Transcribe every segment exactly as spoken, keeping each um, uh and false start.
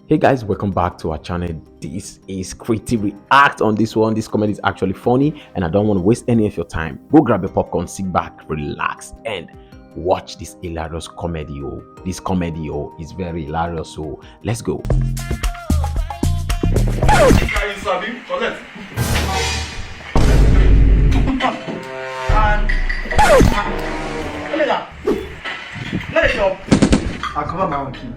Hey guys, welcome back to our channel. This is Creative React. On this one, this comedy is actually funny and I don't want to waste any of your time. Go grab a popcorn, sit back, relax, and watch this hilarious comedy. Oh, this comedy, oh, is very hilarious. So let's go. Let it go. I cover my own keep.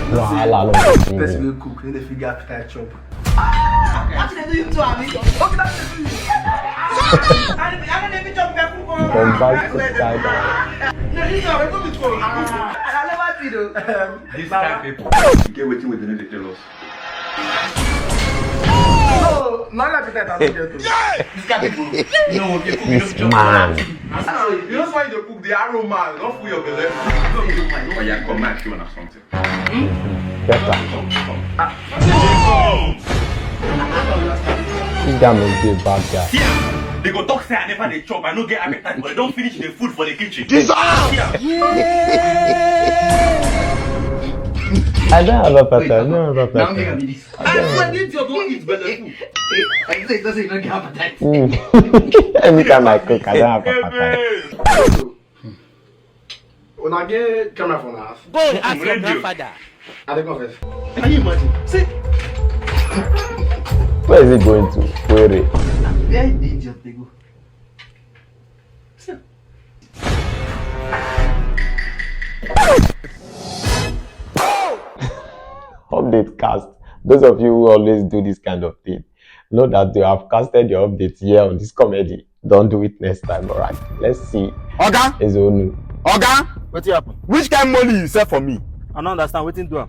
Wahala no dey see me. Person wey cook, no dey fit get appetite chop. Wetin dey do you too, abi? Wetin dey do you? I no dey fit chop pepper. From back to side. No, this one, wetin be twelve? And I never feed o. This kind people. You get wetin wey dem no dey tell us. No, no, like that, I don't get to. This kind of people, you know, okay, cook, you don't chop. Man. You know why you dey cook the aroma, don't fool your belly. Oh yeah, come, make I show una something. Better. This guy must be a bad guy. Here, they go talk say I never dey chop, I no get appetite, but I don finish the food for the kitchen. Jesus! Here. I don't have appetite, I don't have appetite. Now make I be this. I swear, this your don eat belle full. I say, doesn't even get appetite. Mm. Anytime I cook, I don't have appetite. Una get camera for una house? Go and ask your grandfather. I dey come first. Can you imagine? See. Where is it going to? Where? Where the idiot dey go? See. Update cast. Those of you who always do this kind of thing, know that you have casted your update here on this comedy. Don't do it next time, alright? Let's see. Oga! Ezonu. Oga! Wetin happen? Which kind molly you sell for me? I no understand. Wetin do am?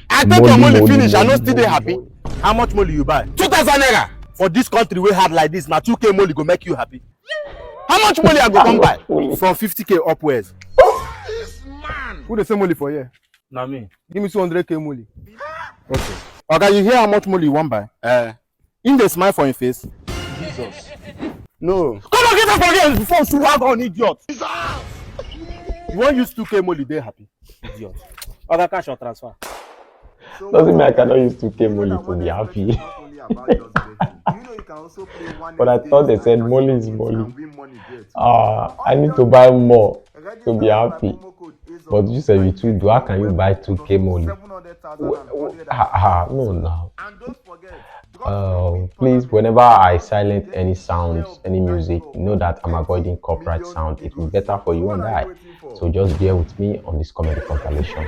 I take your molly finish, I no still dey happy. How much molly you buy? Two thousand naira. For this country wey hard like this, na two K molly go make you happy. How much molly I go come buy? From fifty K upwards. Who dey sell molly for here? Na me. Give me two hundred K molly. Okay. Oga, you hear how much molly you wan buy? Eh. Him dey smile for him face. Jesus. No. Come on, get up for here before you swag on, idiot. Jesus. You wan use two K molly dey happy? Idiot. Oga, cash or transfer? Doesn't mean I cannot use two K molly to be happy. But I thought they said molly is molly. Ah, I need to buy more to be happy. But you say you too do. How can you buy two K molly? Wh- wh- Ah, ah, no, now. Uh, please, whenever I silent any sounds, any music, know that I'm avoiding copyright sound. It will be better for you and I. So just bear with me on this comedy compilation.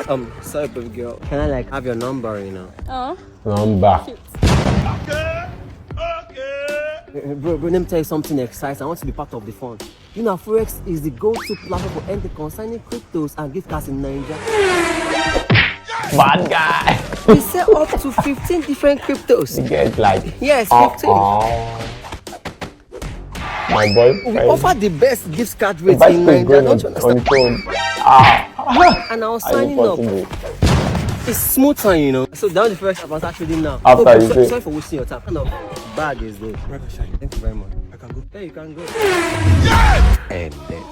Um, sorry, baby girl. Can I, like, have your number, you know? Oh. Number. Shit. Uh, bro, bro, let me tell you something exciting. I want to be part of the fun. You know, Forex is the go-to platform for anything concerning cryptos and gift cards in Nigeria. Bad guy. We sell up to fifteen different cryptos. You get, like, yes, fifteen. Uh-uh. My boyfriend. We offer the best gift card rates in Nigeria. Don't you understand? Ah. And I was signing up. It's smooth time, you know. So down the first, I was actually now. After you say, sorry for wasting your time. Kind of bag is there. Brother Shine, thank you very much. I can go. Hey, you can go. And then.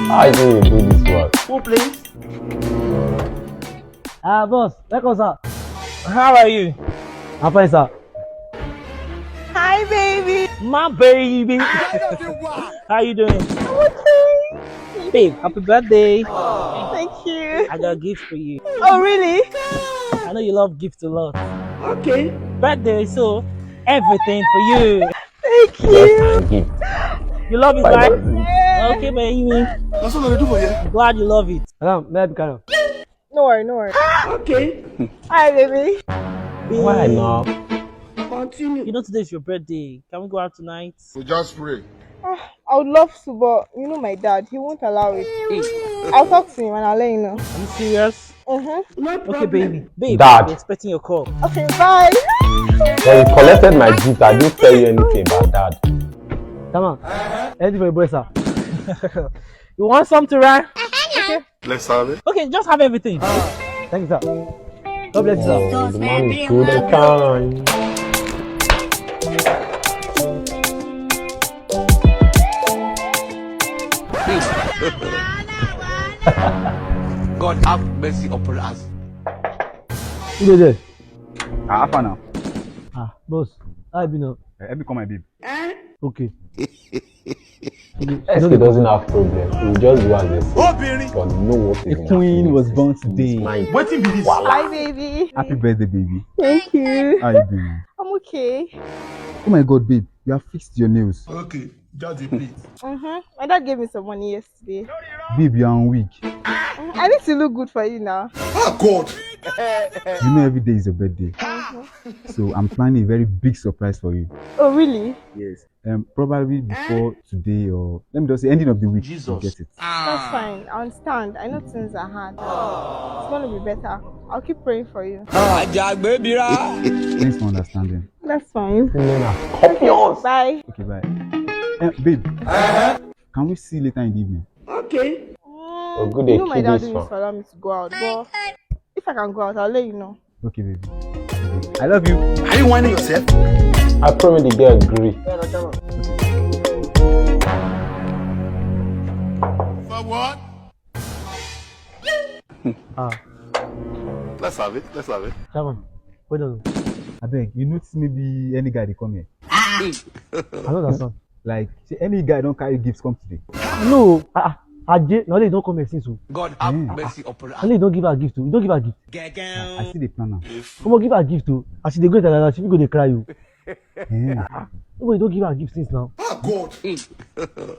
How you gonna do this one? Who plays? Ah, boss, welcome, sir. How are you? I'm fine, sir. Hi, baby. My baby. How you doing? I'm okay. Babe, happy birthday. Thank you. I got a gift for you. Oh, really? I know you love gifts a lot. Okay. Birthday, so everything for you. Thank you. Just a gift. You love it, right? Okay, baby. That's what I do for you. I'm glad you love it. Madam, may I be kind of? No worry, no worry. Okay. Hi, baby. Why not? Continue. You know today is your birthday. Can we go out tonight? We just pray. Ah, I would love to, but you know my dad, he won't allow it. I'll talk to him and I'll let you know. Are you serious? Mm-hmm. No problem. Okay, baby. Babe, Dad, I'll be expecting your call. Okay, bye. When you collected my gift, I didn't tell you anything about Dad. Come on. Anything for your boy, sir. You want something, right? Okay. Let's have it. Okay, just have everything. Thank you, sir. God bless you, sir. Oh, the man is good and kind. God have mercy upon us. Who dey there? Ah, how far now? Ah, boss, how you be now? Eh, help me call my babe. Okay. S K doesn't have problem. He will just do as they say. But no work is The queen was born today. Mine. Wetin be this? Hi, baby. Happy birthday, baby. Thank you. How you doing? I'm okay. Oh my God, babe, you have fixed your nails. Okay, just dey play. Mm-hmm. My dad gave me some money yesterday. Babe, you are on week. Mm, I need to look good for you now. Oh God. You know every day is your birthday. So I'm planning a very big surprise for you. Oh, really? Yes. Um, probably before today or let me just say ending of the week. You Jesus. Get it. That's fine. I understand. I know things are hard. It's going to be better. I'll keep praying for you. Àjàgbé bira. Thanks for understanding. That's fine. Women are copious. Bye. Okay, bye. Eh, babe, can we see later in the evening? Okay. Mm, Oh, good, you they know my keep dad this didn't one. used to allow me to go out, but if I can go out, I'll let you know. Okay, baby. I love you. Are you whining yourself? I pray make the girl agree. For what? Ah, Let's have it. Let's have it. Chairman, well done. Abeg, you notice maybe any guy dey come here? I know that song. Like, say any guy don carry gifts come today. No, ah, ah, Ajay, na only don come here since o. God have Mm. mercy upon us. Only don give her gift o. You don give her gift. I still dey plan am. Come on, give her gift o. As she dey go like that, she fit go dey cry o. Eh, Nobody don give her gift since now. Oh God.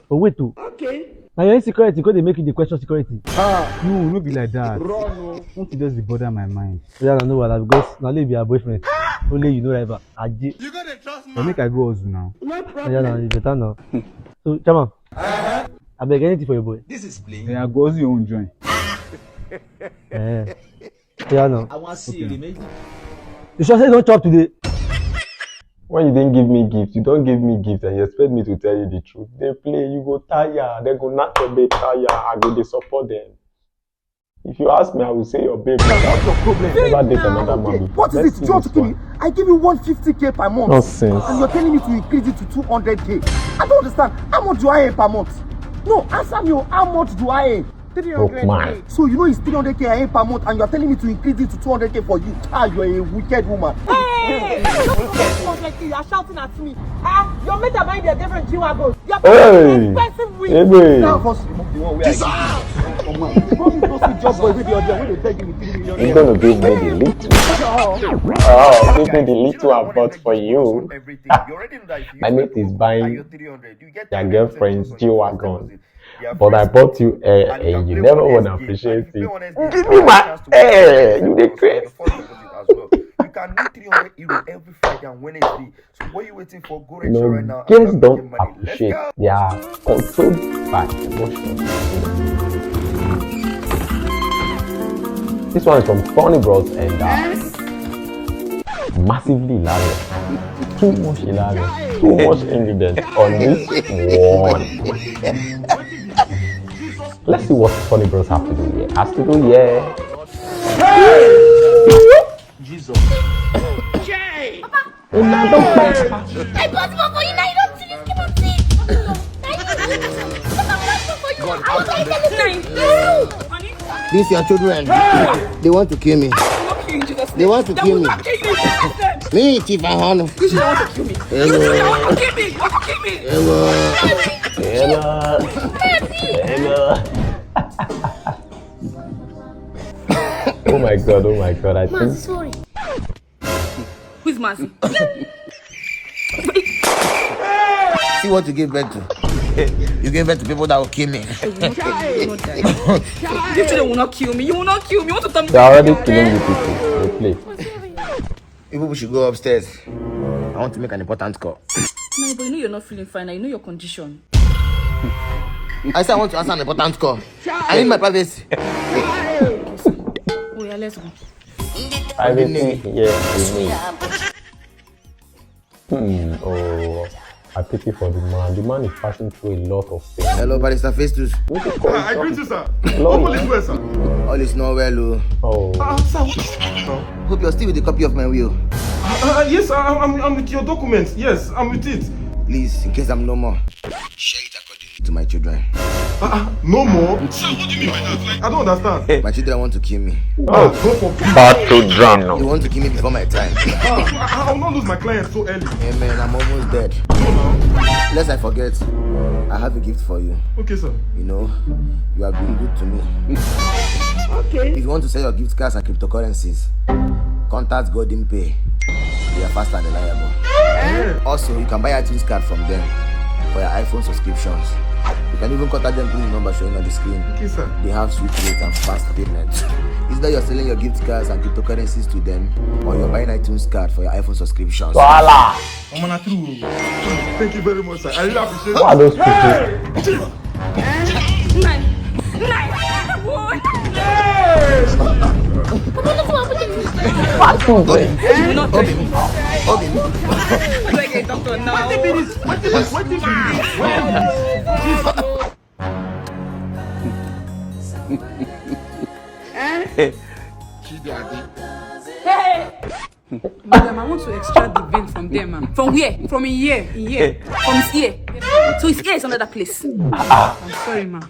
But wait o. Okay. Na your insecurity go dey make you dey question security. No, no be like that. Run o. Don't you just dey bother my mind? Yeah, na no wahala because na only be her boyfriend. Only you know rival. Ajay. You gonna trust But make me? I go hustle now. No Yeah, na problem. you better now. So, Chairman, abeg anything for your boy. This is playing. Yeah, go hustle your own joint. Eh. Yeah, no. I wan see you. You sure say you don chop today? When you didn't give me gift, you don't give me gift and you expect me to tell you the truth. They play, you go tire, they go knock your babe tire, I go dey support them. If you ask me, I will say your babe. What's your problem? Never date another man before. What is Let's it? see Do you want to this kill me? one. I give you one fifty K per month. Nonsense. And you're telling me to increase it to two hundred K. I don't understand. How much do I earn per month? No, answer me. Oh, how much do I earn? Look, man. So you know it's three hundred K I earn per month and you're telling me to increase it to two hundred K for you. Ah, you're a wicked woman. Hey! Don't talk two hundred K, you're shouting at me. Ah, your mate are buying their girlfriend G-Wagon. You're Hey! Expensive wig. Hey, Now, boss, remove the one where I give you. Come on. Don't you go see job boy with your deal. When they beg you with three million. You're gonna give me the little. Oh, give me the little I bought for you. My mate is buying their girlfriend's G-Wagon. But I bought you a, and you never want to appreciate it. Give me my hair. You dey craze. You can win three hundred euro every Friday and Wednesday. So what are you waiting for? Go register right No, now. girls And don't make money. Let's appreciate. Go. They are controlled by emotions. This one is from Funny Bros and uh, massively hilarious. Too much hilarious. Too much ingredients on this one. Let's see what Funny Bros have to do here. Has to do here. Jesus. Una don fight. I bought one for you now. You don't see this kind of thing. Now you don't see this kind of thing. I was like, "This is nice." These your children, they want to kill me. They want to kill me. Me, Chief Ahonu. You should want to kill me. You should want to kill me. You want to kill me. Hello. Hello. Hello. Oh my God, oh my God, I think Sorry. Who's Mazi? See what you give birth to. You give birth to people that will kill me. You children will not kill me. You will not kill me. You want to tell me? They're already killing you people. They play. You people should go upstairs. I want to make an important call. No, but you know you're not feeling fine. I know your condition. I said I want to answer an important call. I need my privacy. Oh yeah, let's go. I will think, yes, we need. Hmm, oh, I pity for the man. The man is passing through a lot of things. Hello, Barrister Festus. Ah, I greet you, sir. Lord. Hope all is well, sir. All is not well, oh. Oh, Ah, sir, what? Hope you're still with the copy of my will. Uh, yes, sir. I'm, I'm, I'm with your documents. Yes, I'm with it. Please, in case I'm no more, share it accordingly to my children. Uh-uh, no more? Sir, what do you mean by that? Like, I don't understand. My children want to kill me. Oh, God forbid. Bad children. You want to kill me before my time. Ah, I, I will not lose my client so early. Hey man, I'm almost dead. No, now. Lest I forget, I have a gift for you. Okay, sir. You know, you have been good to me. Okay. If you want to sell your gift cards and cryptocurrencies, contact Golden Pay. They are fast and reliable. Yeah. Also, you can buy iTunes card from them for your iPhone subscriptions. You can even contact them through the number showing on the screen. Okay, sir. They have sweet rate and fast payment. Either you're selling your gift cards and cryptocurrencies to them, or you're buying iTunes card for your iPhone subscriptions. Voila! I'm on a true. Thank you very much, sir. I really appreciate Who are it. Those people? Nine. Nine. What? What people? You will not tell me. Obi, Like a doctor now. Hey! Madam, I want to extract the vein from there, ma. From where? From in here. In here. From his ear. So his ear is another place. I'm sorry, ma.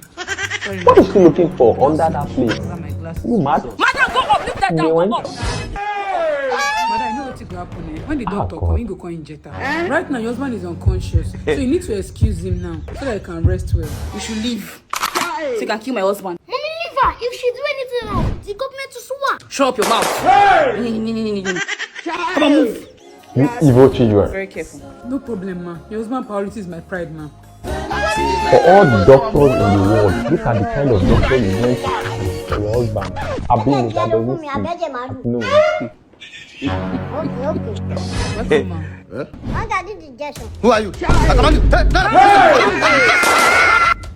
Sorry, ma. What is she looking for under that place? Over my glasses. You mad? Madam, go up. Leave that down. Go Went- up. Madam, I know what you go happen. Eh? When the Ah, doctor God. come, he go come inject her. Right now, your husband is unconscious. So you need to excuse him now so that he can rest well. You should leave. So you can kill my husband. Mommy, leave her. If she do anything wrong, the government will sue her. Shut up your mouth. Come on, move. You evil children. Very careful. No problem, ma. Your husband priority is my pride, ma. For all the doctors in the world, these are the kind of doctors you went to for your husband. I've been with that Hello, doesn't Mommy, I beg you, man. No. Okay, okay. Welcome, ma. What are the injection? Who are you? I command you. Hey, no, no, no,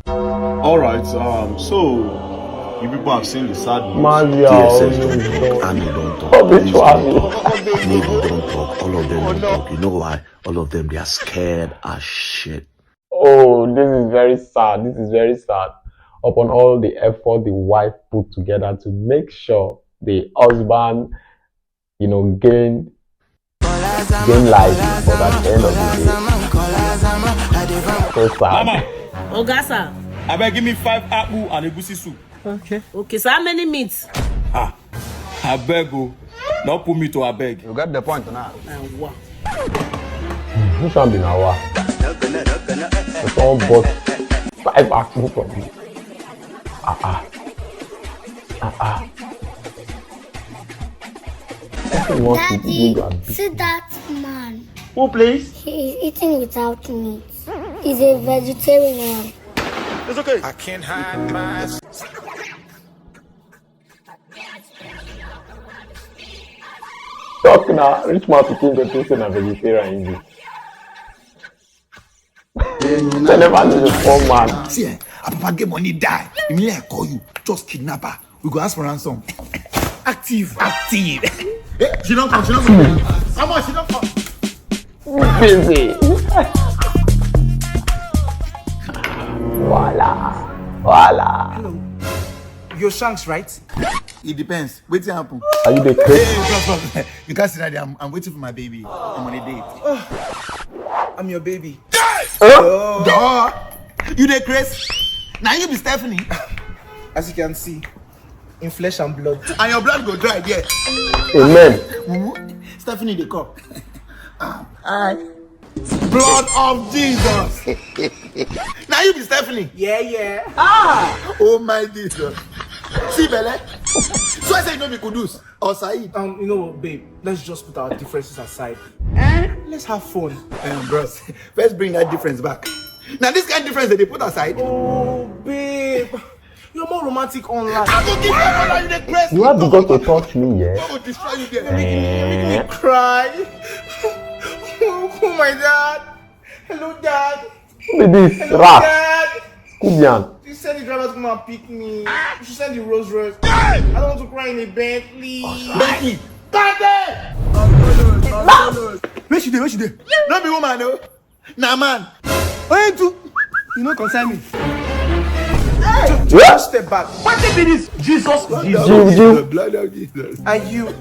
no, no. All right, um, so you people have seen the sad news. Malia, T S S always don talk, done. Army don talk, Obi police don Tuami. talk, Navy don talk, all of them don talk. You know why? All of them, they are scared as shit. Oh, this is very sad. This is very sad. Upon all the effort the wife put together to make sure the husband, you know, gain gain life, but at the end of the day, so sad. Oga sir, abeg give me five akpu and egusi soup. Okay. Okay, so how many meats? Ah, abeg o, no put me to abeg. You get the point now. Which one be na wa? It's all but five akpu from me. Ah ah. Ah ah. Person wants to Daddy, do and see that man. Who please? He is eating without meat. He's a vegetarian. It's okay. I can't hide my Talk now. Rich man pikin go think say na vegetarian you be. They never know the poor man. See, eh, a papa get money die. Immediately I call you, just kidnap her. We go ask for ransom. Active, active. Eh, she don't come, she don't come. Come on, she don't come. Busy. Voila. Voila. Hello. Your shanks, right? It depends. Wetin happen? Are you the Hey, crazy? Bros, bros, you can't sit there. I'm, I'm waiting for my baby. I'm on a date. I'm your baby. Oh. Duh. You dey craze? Now you be Stephanie. As you can see, in flesh and blood. And your blood go dry there. Amen. Mumu, Stephanie dey come. Ah, hi. Blood of Jesus. Now you be Stephanie. Yeah, yeah. Ah! Oh my Jesus. See, Bele. So I say you know me kudus or Said. Um, you know what, babe? Let's just put our differences aside. Eh? Let's have fun. Um, bros, first bring that difference back. Now this kind of difference that they put aside. Oh, babe. You're more romantic online. I go give you all the press. You have begun to touch me, yeah? I will destroy you You're there. making, you're making me cry. Oh, my dad. Hello, dad. Who be this? Hello, Rat. Dad. Kubian. You send the driver to come and pick me. You should send the Rolls Royce. I don't want to cry in a bed, please. Becky. Daddy! Where she dey? Where she dey? No be woman, no. Na man. Oyin too. You no concern me. What? Just step back. What be this? Jesus. Jew, Jew. The blood of Jesus. Are you?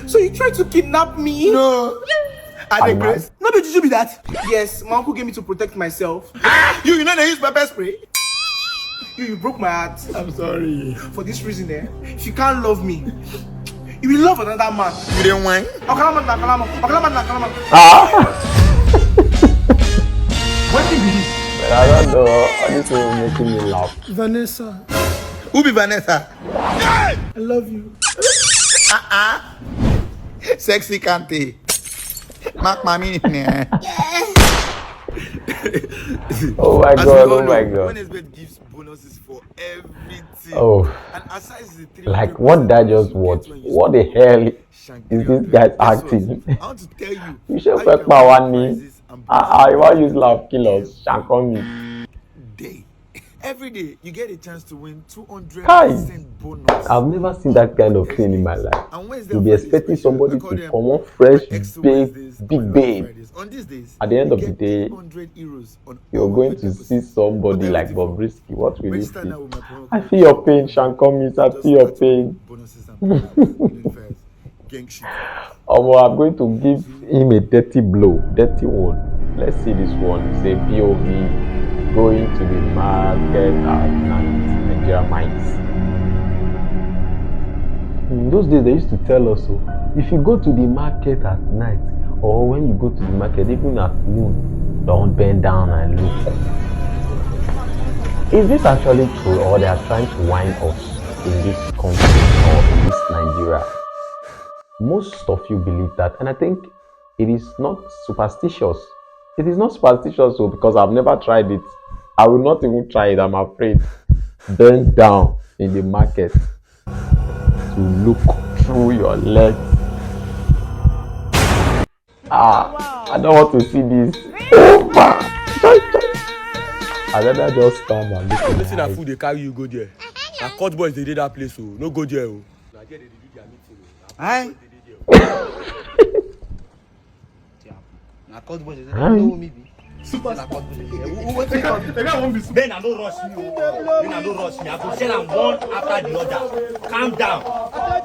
So you tried to kidnap me? No. I dey craze. No be juju be that. Yes, my uncle gave me to protect myself. You, you know they use pepper spray. You, you broke my heart. I'm sorry. For this reason, eh, if you can't love me, you will love another man. You dey whine? Okalaman na okalaman. Okalaman na okalaman. Ah. Wetin be this? I don't know. This is making me laugh. Vanessa. Who be Vanessa? I love you. Uh-uh. Sexy Kante. Mark my minute, man. Oh my God, oh my God. When S B F gives bonuses for everything. Oh. And aside the three Like, what did I just watch? What the hell is this guy acting? I want to tell you. You should how you can win prizes and bonuses. Ah, ah, you want use laugh kill us? Shankomi. Day. Every day, you get a chance to win two hundred percent bonus. I've never seen that kind of thing in my life. You'll be expecting somebody to come on fresh, big, big babe. At the end of the day, you're going to see somebody like Bobrisky. What will you see? I feel your pain, Shankomi. I feel your pain. Omo, I'm going to give him a dirty blow, dirty one. Let's see this one. It's a P O V going to the market at night, Nigeria mines. In those days, they used to tell us, so if you go to the market at night or when you go to the market, even at noon, don't bend down and look. Is this actually true, or they are trying to whine us in this country or in this Nigeria? Most of you believe that, and I think it is not superstitious. It is not superstitious, so because I've never tried it, I will not even try it. I'm afraid. Bend down in the market to look through your legs. Ah, I don't want to see this. Opa! I rather just stand and look. Wetin na food dey carry you go there? Na court boys dey dey that place o. No go there o. Na there they dey do their meeting o. Na court boys dey dey there o. Na court boys dey dey there. Na court boys dey dey there. Who, who, wetin come? Maybe I won't be. Ben, I no rush me o. Ben, I no rush me. I go share am one after the other. Calm down.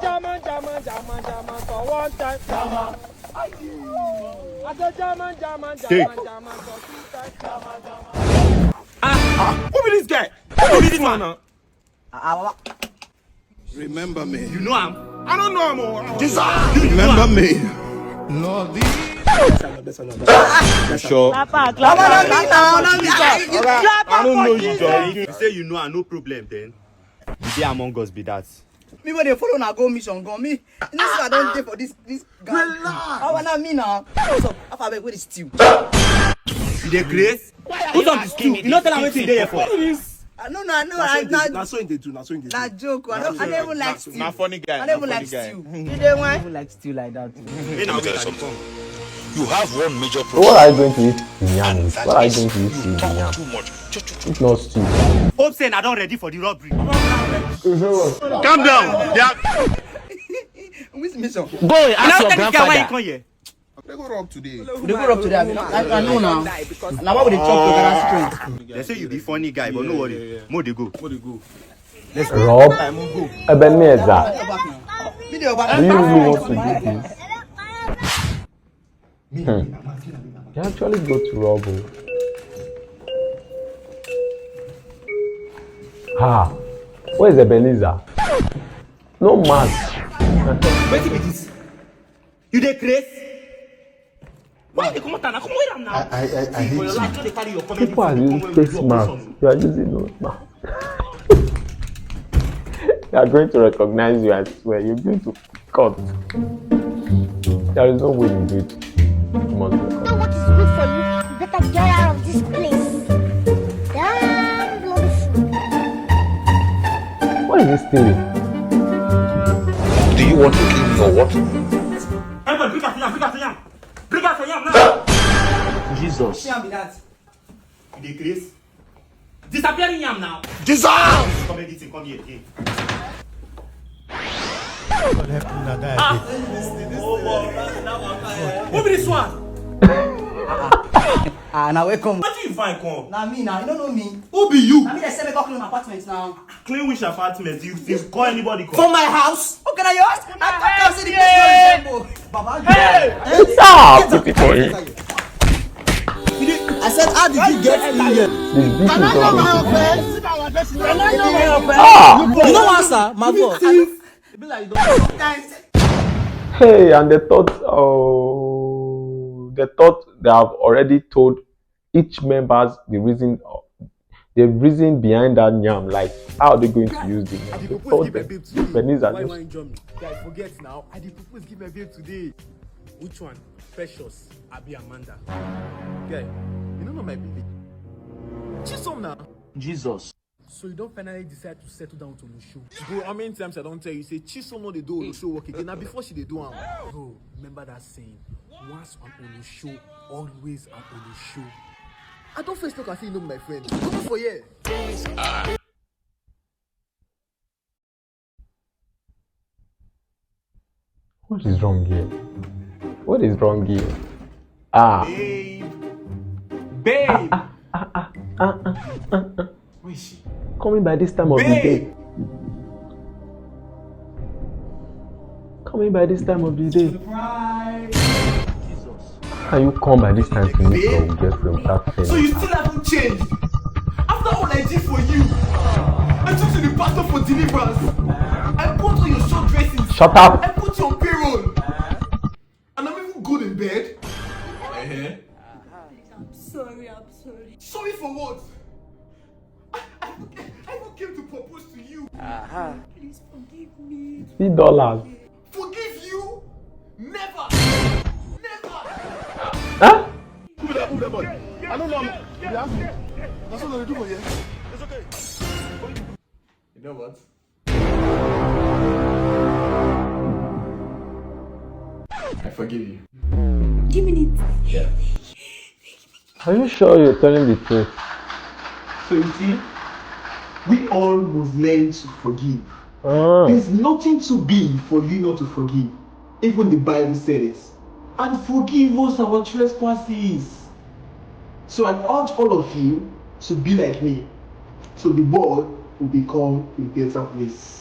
German, German, German, German for one time. German. I say German, German, German, German for two times. Ah, ah, who be this guy? Who be this man now? Ah, ah, remember me. You know am? I don't know am o. Jesus! You, you know am? Remember me. Lord, this. You sure? Papa, clap. Oga, I don't know you, Joe. You say you know am, no problem then. You dey among us be that. Me wey dey follow una go mission, go me. You know say I don dey for this, this guy. Relax. How na me now? What's up? How far abeg, where the stew? You dey craze? Who don be stew? You no tell am wetin you dey here for. I no know, I know. Na so I, e dey do, na, na so e dey do, na so e dey do. Na joke. I don't, I don't even like stew. Na funny guy. I don't even like stew. You dey whine? I don't even like stew like that. Let me tell you something. You have one major problem. What are you going to eat in yam? What are you going to eat in yam? Too much. If not stew. Hope say I don ready for the robbery. Calm down. Which mission? Go and ask your grandfather. They go rob today. They go rob today. I, I know now. Now what would they talk to that strength? They say you be funny guy, but no worry. Mo dey go. Mo dey go. Rob Ebenezer. Me dey back. Do you really want to do this? Hmm. You actually go to rob o. Ah, where is Ebenezer? No mask. Wetin be this? You dey craze? Why you dey comot am now? Come wear am now. I, I, I, I hate you. See, for your life, no dey carry your comment. People are using face mask. You are using nose mask. They are going to recognize you, I swear. You're going to cut. There is no way you do it. You must be cut. Now what is good for you? You better get out of this place. Damn bloody fool. What is this stealing? Do you want to kill me or what? Everybody, bring out yam, bring out yam. Bring out yam now. Jesus. Which yam be that? You dey craze? Disappearing yam now. Jesus! Come here, this thing, come here again. Ah! Oh, wow, that, that one. Who be this one? Ah, now welcome. Where do you find come? Na me now, you don't know me. Who be you? Na me dey sell me clean apartment now. Clean which apartment? You, you call anybody come? For my house? Okay, now you ask. I talk am say the place no resemble. Hey! Stop! People. I said, how did you get in here? The beat is not good. Ah! You know what, sir? My boss. Hey, and they thought, oh, they thought they have already told each members the reason, the reason behind that yam. Like, how are they going to use the yam? They thought that Ebenezer just. Guy, forget now. I dey propose give my babe today. Which one? Precious, abi Amanda? Guy, you no know my baby. Chisom na. Jesus. So you don finally decide to settle down with Olusho? Bro, how many times I don tell you say Chisom no dey do Olusho work again? Na before she dey do am. Bro, remember that saying, once an Olusho, always an Olusho. I don first talk and say you no be my friend. Comot for here. What is wrong here? What is wrong here? Ah. Babe. Babe. Where is she? Coming by this time of the day. Coming by this time of the day. Surprise. Jesus. How can you come by this time to meet your girlfriend without telling her? So you still haven't changed? After all I did for you, I took to the pastor for deliverance. I bought all your short dresses. Shut up. I put you on payroll. And I'm even good in bed. Uh-huh. I'm sorry, I'm sorry. Sorry for what? I, I, I even came to propose to you. Please forgive me. Fifty dollars. Forgive you? Never! Never! Huh? Move that, move that boy. I don't know. Yeah? That's what I do for you. It's okay. You know what? I forgive you. Give me it. Yeah. Are you sure you're telling the truth? So you see, we all must learn to forgive. Ah. There's nothing too big for you not to forgive. Even the Bible said it. And forgive us our trespasses. So I urge all of you to be like me, so the world will become a better place.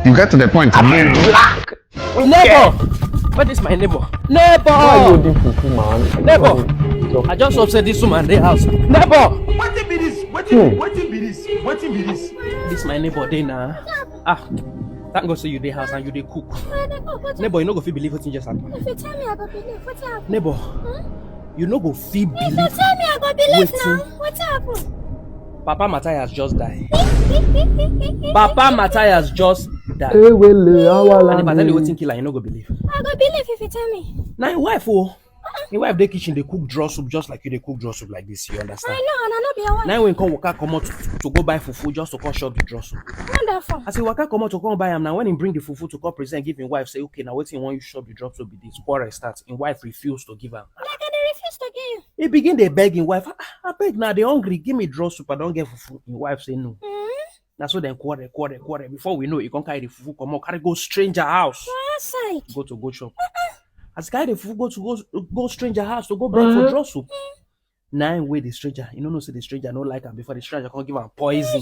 You get to the point. Neighbor! Where is my neighbor? Neighbor! Why are you holding fufu, man? Neighbor! I just hope say this woman dey house. Neighbor! Wetin be this? Wetin, wetin be this? Wetin be this? This my neighbor dey na. Ah, thank God say you dey house and you dey cook. Neighbor, you no go fit believe wetin just happen. If you tell me, I go believe. Wetin happen? Neighbor, you no go fit believe. If you tell me, I go believe now. Wetin happen? Papa Matthias just die. Papa Matthias just die. Ewele, awala. And if I tell you wetin kill am, you no go believe. I go believe if you tell me. Na him wife o. Him wife dey kitchen dey cook draw soup just like you dey cook draw soup like this, you understand? I know, and I no be your wife. Na him wey come waka comot to, to go buy fufu just to come chop the draw soup. Wonderful. As he waka comot to come buy am, na when he bring the fufu to come present give him wife, say, "Okay, na wetin you wan use chop the draw soup be this." Quarrel start. Him wife refuse to give am. Like I dey refuse to give. He begin dey beg him wife, "Ah, ah, abeg na, I dey hungry, give me draw soup, I don get fufu." Him wife say no. Mm-hmm. Na so dem quarrel, quarrel, quarrel. Before we know, he come carry the fufu comot, carry go stranger house. For outside. Go to go chop. As he carry the fufu go to go, go stranger house to go beg for draw soup. Na him wey the stranger, you no know say the stranger no like am before the stranger come give am poison.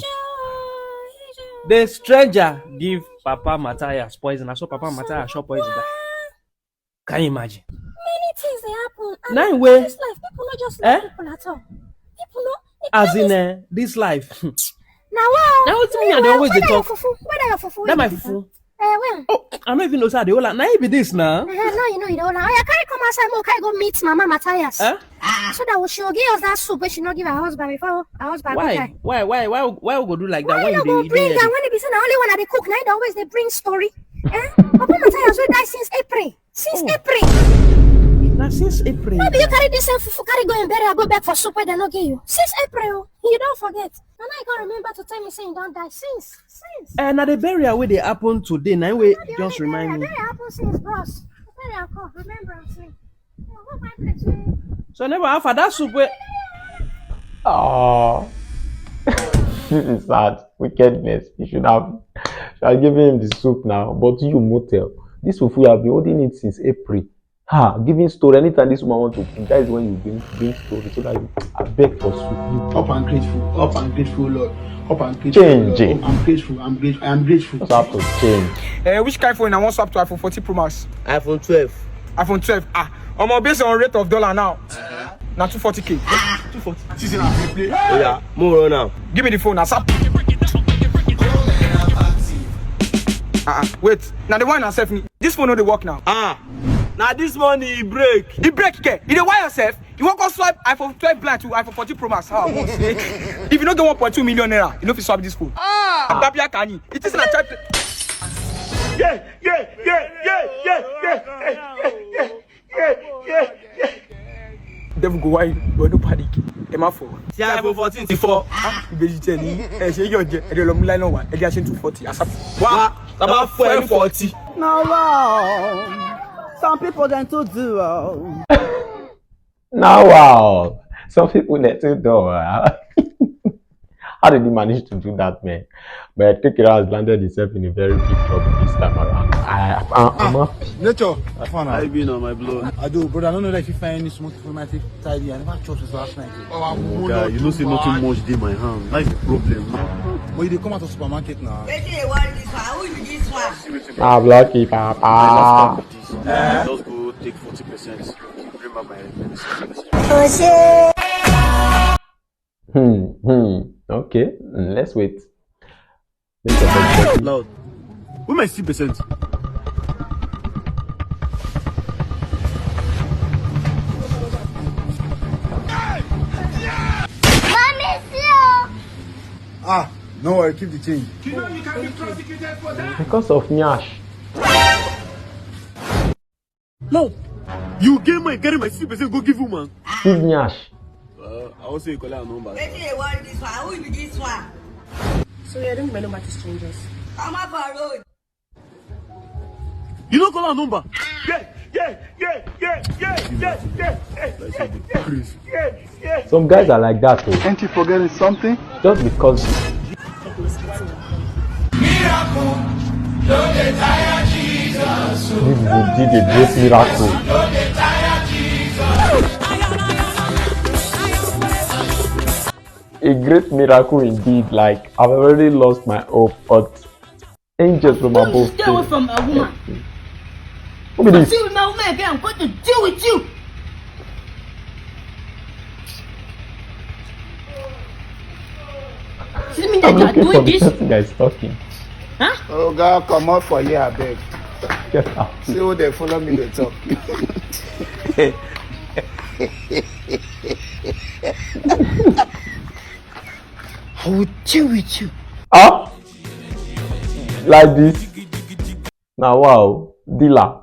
The stranger give Papa Matthias poison. Na so Papa Matthias chop poison die. Can you imagine? Many things dey happen. And na him wey this life, people no just like people at all. People no. As in, eh, this life. Na wa. Na wetin me I dey always dey talk. Whether your fufu, whether your fufu. That my fufu. Eh, well. Oh, I no even know say I dey hold am. Na him be this na. Eh, no, you know you dey hold am. Oya, carry come outside, make we carry go meet Mama Matthias. Eh? So that she go give us that soup wey she no give her husband before her husband go die. Why? Why? Why? Why? Why we go do like that? Why you go bring am when e be say na only one I dey cook? Na him dey always dey bring story. Eh? Papa Matthias wey die since April. Since April. Na since April. No be you carry this same fufu, carry go and bury, I go beg for soup wey dem no give you. Since April, you don forget. Na now you come remember to tell me say you don die. Since, since. Eh, na the burial wey dey happen today, na him wey just remind me. Burial happen since, bros. Burial come, remembrance me. So never have that soup wey. Oh. This is sad. Wickedness. You should have, should have given him the soup now. But you, Motel, this fufu, you have been holding it since April. Ha, giving story. Anytime this woman want to cook, that is when you bring, bring story so that you, I Beg for soup. Up and grateful, up and grateful, Lord. Up and grateful, Change Lord. It. I'm grateful, I'm grateful, I'm grateful. What's up to change? Uh, which kind phone I want swap to iPhone fourteen Pro Max? iPhone twelve. iPhone twelve. Ah, I'm based on rate of dollar now. Uh-huh. Now two forty K. Ah, two forty. This is a play. Oh yeah, more now. Give me the phone, ASAP. Uh-uh. Wait, now the one I sent me. This phone no dey work now. Ah, now this money e break. E break ke? E dey wire yourself? You wan go swipe iPhone twelve blind to iPhone fourteen Pro Max? How much? If you no get one point two million naira, you no fit swap this phone. Ah! Babia Kani, it is na try. Yeah, yeah, yeah, yeah, yeah, yeah, yeah, yeah, yeah, yeah, yeah. Devil go wine, but no panic. Emma for. See iPhone fourteen ti fọ́. Ah, ìbejì tẹ̀ ní ẹ ṣe yọ̀ jẹ ẹ̀dẹ̀ lọ́mú láì náà wá ẹ̀dẹ̀ àṣẹ two forty. Àṣà wá. Tá a bá fọ́ ẹ ní forty. No, wow. Some people dem too do. Oh. Now, wow. Some people they too do. Huh? How did he manage to do that, man? But Kekere has landed himself in a very big trouble this time around. I, I, I'm happy. Nature, fun. How you been on my blood? I do, brother. I don't know that if you find any smoke for my take tidy. I never chop since last night. Oh, I'm Oga, you know say nothing much dey my hand. That's the problem. But you dey come out of supermarket now. Wetin dey worry this one? Who be this one? Ah, lucky papa. Just go take forty percent. Bring back my remaining sixty percent. Hmm, hmm. Okay, mm, let's wait. Let's wait. Loud. Where my sixty percent? Mommy, slow. Ah, no worry, keep the change. Because of Nyash. No. You get my carry my sixty percent go give woman. Steve Nyash. Uh, I wan say you collect her number. Wetin dey worry this one? Who be this one? So you don't remember to strangers. Come up for road. You no call her number. Yeah, yeah, yeah, yeah, yeah, yeah, yeah, yeah, yeah, yeah, yeah, yeah, yeah. Some guys are like that, oh. Ain't you forgetting something? Just because. Miracle, no dey tire Jesus. This is indeed a great miracle. A great miracle indeed. Like, I've already lost my hope, but angels from above. Stay away from a woman. Look at this. See with my woman again, I'm going to deal with you. See me that I'm you are looking for doing the this. Person that is talking. Huh? Oh God, come out for here, I beg. Get out. See who they follow me, they talk. I will deal with you. Up like this. Now, wow, dealer.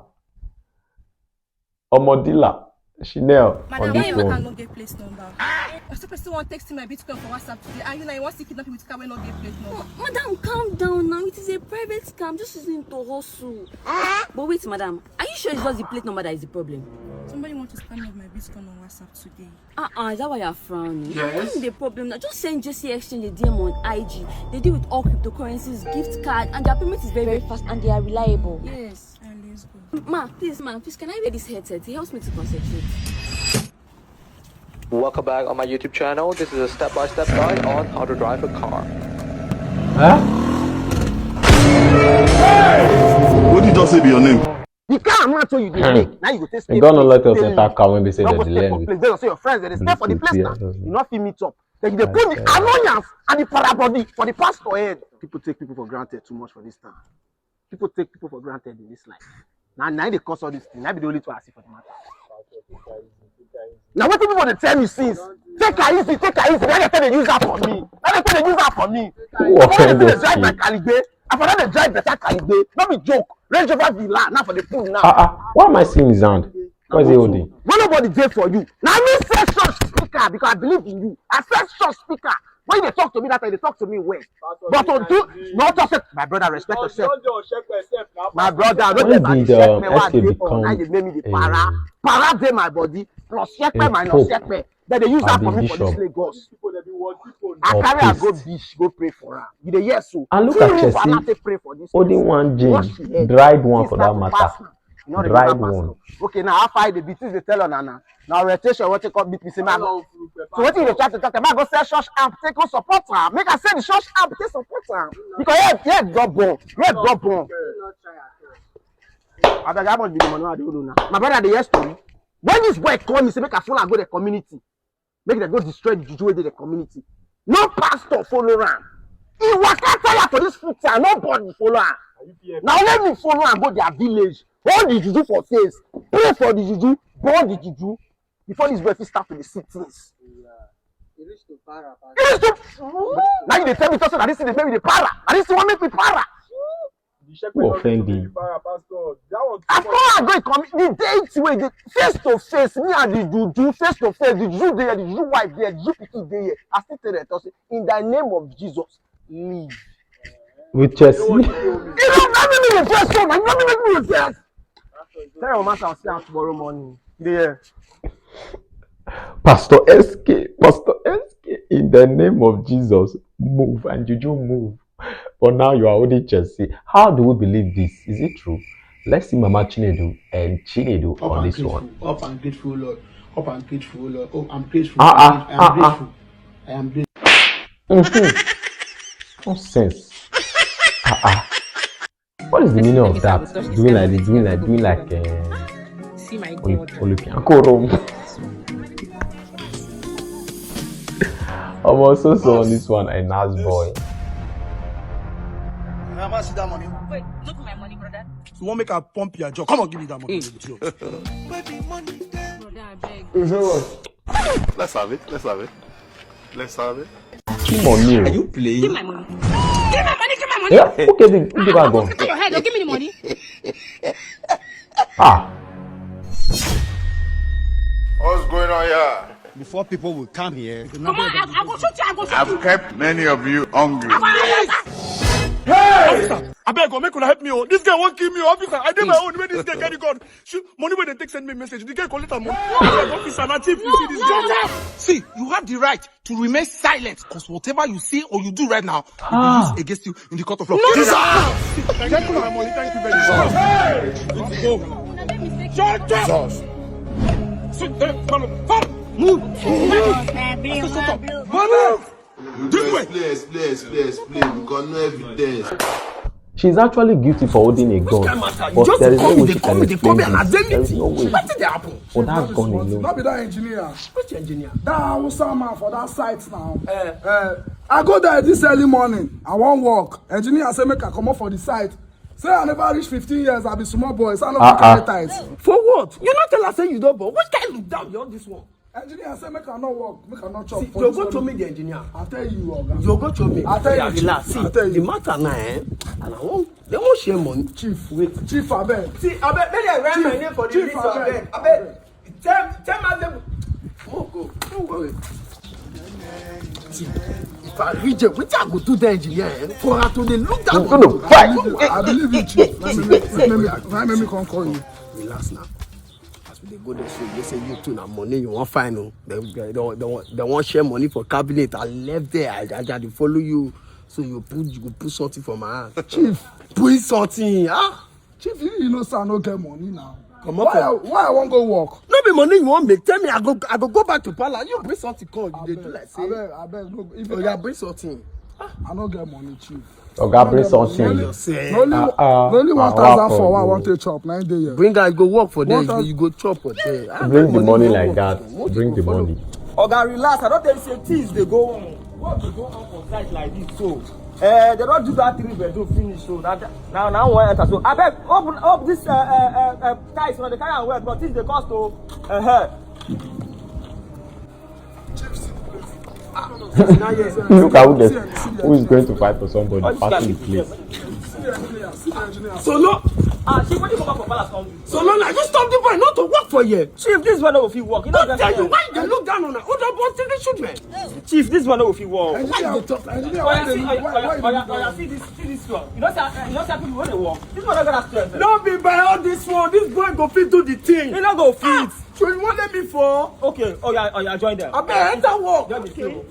Omo dealer. Chanel on Madam, why this you make I one. No get plate number? I still person wan text my Bitcoin for WhatsApp today. And you now you want to kidnap me with car wey no get plate number. Madam, calm down now. It is a private scam. Just using it to hustle. But wait, madam. Are you sure it's just the plate number that is the problem? Somebody want to scam me with my Bitcoin on WhatsApp today. Uh-uh, is that why you're frowning? Yes. That's the problem. Now just send J C Exchange a D M on I G. They deal with all cryptocurrencies, gift card, and their payment is very, very fast and they are reliable. Yes, and let's go. Ma, please, ma, please, can I wear this headset? It helps me to concentrate. Welcome back on my YouTube channel. This is a step-by-step guide on how to drive a car. Huh? What did you just say be your name? The kind of match wey you dey make, now you go take They gonna let us enter car when they say that the land. Place, say your friends, they stay for the place now. You not feel meet up. Then you dey put the annoyance and the parabody for the pastor head. People take people for granted too much for this town. People take people for granted in this life. Now, now they cause all this thing. Now be the only two I see for the matter. Now what people dey tell me since? Take her easy, take her easy. Now they tell they use that for me. Now they tell they use that for me. Who offend They those drive my kids? Caligbe. I for now they drive better Caligbe. No be joke. Range Rover Villa now for the pool now. Ah, ah. Why am I seeing his hand? What is he holding? When nobody dey for you. Now me say church speaker because I believe in you. I say church speaker. When you dey talk to me that time, you dey talk to me well. But to do not just say, my brother, respect yourself. My brother, no When dey bad did check um, me. Why S K dey become on? Now you make me the para. a, Para dey my body. Plus check a minus pope check. Then they use that and for the me for this bishop Lagos. or I carry her go priest? Beach, go pray for her. You dey hear so? And look Two at rooms Chelsea and I take pray for this holding person. One Wash jean, your head. dried one Things for start that to matter. pass now. You know the Dried matter pass one. Now. Okay, now how far the beat is dey tell on now. Now rotation what take up beat me say man. So wetin you dey try to talk? Make I go sell church amp take go support am. Make I sell the church amp take support am. Because head head don burn. Head don burn. Abeg, how much be the money wey I dey owe una? My brother dey hear story. When this boy call me say make I follow am go the community, make dem go destroy the juju wey dey the community. No pastor follow am. He waka tire for this foot and nobody follow am. Na only me follow am go their village. Hold the juju for face. Pray for the juju. Burn the juju. Before this boy fit start to dey see things. E reach to para, para. He reach to. Now you dey tell me say na this thing dey make me dey para. Na this thing wan make me para. Who offend him? As far as I go, come the date wey dey face to face, me and the juju face to face, the juju dey here, the juju wife dey here, the juju pikin dey here. I still tell them talk say in the name of Jesus, leave. With Chelsea. You know, that make me dey vex so, man. That make me dey vex. Tell your master I'll see am tomorrow morning. Dey here. Pastor S K, Pastor S K, in the name of Jesus, move and Juju move. For now, you are holding Chelsea. How do we believe this? Is it true? Let's see Mama Chinedu and Chinedu Up on and this grateful, one. Up and grateful, Lord. Up and grateful, Lord. Oh, I'm grateful. Ah, I'm ah, grateful. ah, I am grateful. I am grateful. Mm-hmm. Nonsense. Ah, ah. What is the meaning of that? Doing like this, doing like, doing like, uh, See my Olu- God. Olupiankoro. I'm also so on this one, a nice boy. How much is that money? Wait, look my money, brother. You want make I pump your jaw? Come on, give me that money. Idiot. Brother, I beg. Let's have it. Let's have it. Let's have it. Come on, you. You playing? Give my money. Give my money, give my money. Yeah, okay, then give her I'll gun. Take your head, oh, give me the money. Ah, What's going on here? Before people will come here, Come on, I, I go shoot you, I go shoot I've you. Kept many of you hungry. Officer, I beg, go make una help me. Oh, this guy won't kill me. Oh, officer, I did my own when this guy carry gun. Shoot, money where they take send me message. The guy collect am. Officer, na thief you see this guy. See, you have the right to remain silent, because whatever you see or you do right now will be used against you in the court of law. Officer! Thank you, my money. Thank you very much. Go. Shut up! Sit there, follow, follow. Move! Move! Move! This way! Explain, explain, explain, explain. We got no evidence. she's actually guilty for holding a gun, but there is no way she can explain this. There is no way. Wetin dey happen? For that gun alone. No be that engineer. Which engineer? That Hausa man for that site now. Uh, I go there this early morning. I wan work. Engineer say make I comot for the site. Say I never reach fifteen years, I be small boy. Say I no fit carry tithe. For what? You no tell us say you don born. Which kind of down you this one? Engineer say make I no work, make I no chop. See, you go show me the engineer. I tell you, oga. You go show me. I tell you, relax. See, the matter now, eh? And I wan, they wan share money. Chief, wait. Chief, abeg. See, abeg, make dem write my name for the list, abeg. Abeg. Tell, tell my name. Oh, go. Don't worry. See, if I reach there, wetin I go do there, engineer? Eh? For her to dey look down. No, no, fight. I believe you, chief. Let me, let me, let me, let me come call you. Relax now. As we dey go there, so you say you too na money you wan find o. Dem, dem, dem, dem, dem wan share money for cabinet. I left there. I, I, I dey follow you. So you put, you go put something for my hand. Chief, put something. Ah, chief, you, you know say I no get money now. Comot for why I, why I wan go work? No be money you wan make. Tell me, I go, I go go back to palace. You bring something come. You dey do like say. Abeg, abeg, no. If you bring something. I no get money, chief. Oga, bring something. Na only, na only one thousand four wey I wan take chop, na im dey here. Bring am, you go work for there, you go chop for there. Bring the money like that. Bring the money. Oga, relax. I don tell you say things dey go on. Work dey go on for site like this, so. Eh, they don do that three bedroom finish, so na, na, na one enter. So, abeg, open up this, uh, uh, uh, uh, tiles, you know, they carry am well, but things dey cost o. Uh-huh. Look at who, the, who is going to fight for somebody. Pass me the plate. So no, ah, chief, what you come back for palace come do? So no, na you stop the boy not to work for here. Chief, this one no fit work. You know that. Tell you why you dey look down on her. Hold on, but see the children. Chief, this one no fit work. Why you dey talk? Engineer, why you dey look? Why, why you dey look down? See this, see this one. You know say, you know say people wey dey work. This one no get that strength. No be by all this one. This boy go fit do the thing. He no go fit. So you wan let me fall? Okay, oh yeah, oh yeah, join them. Abeg, enter work. Join the team.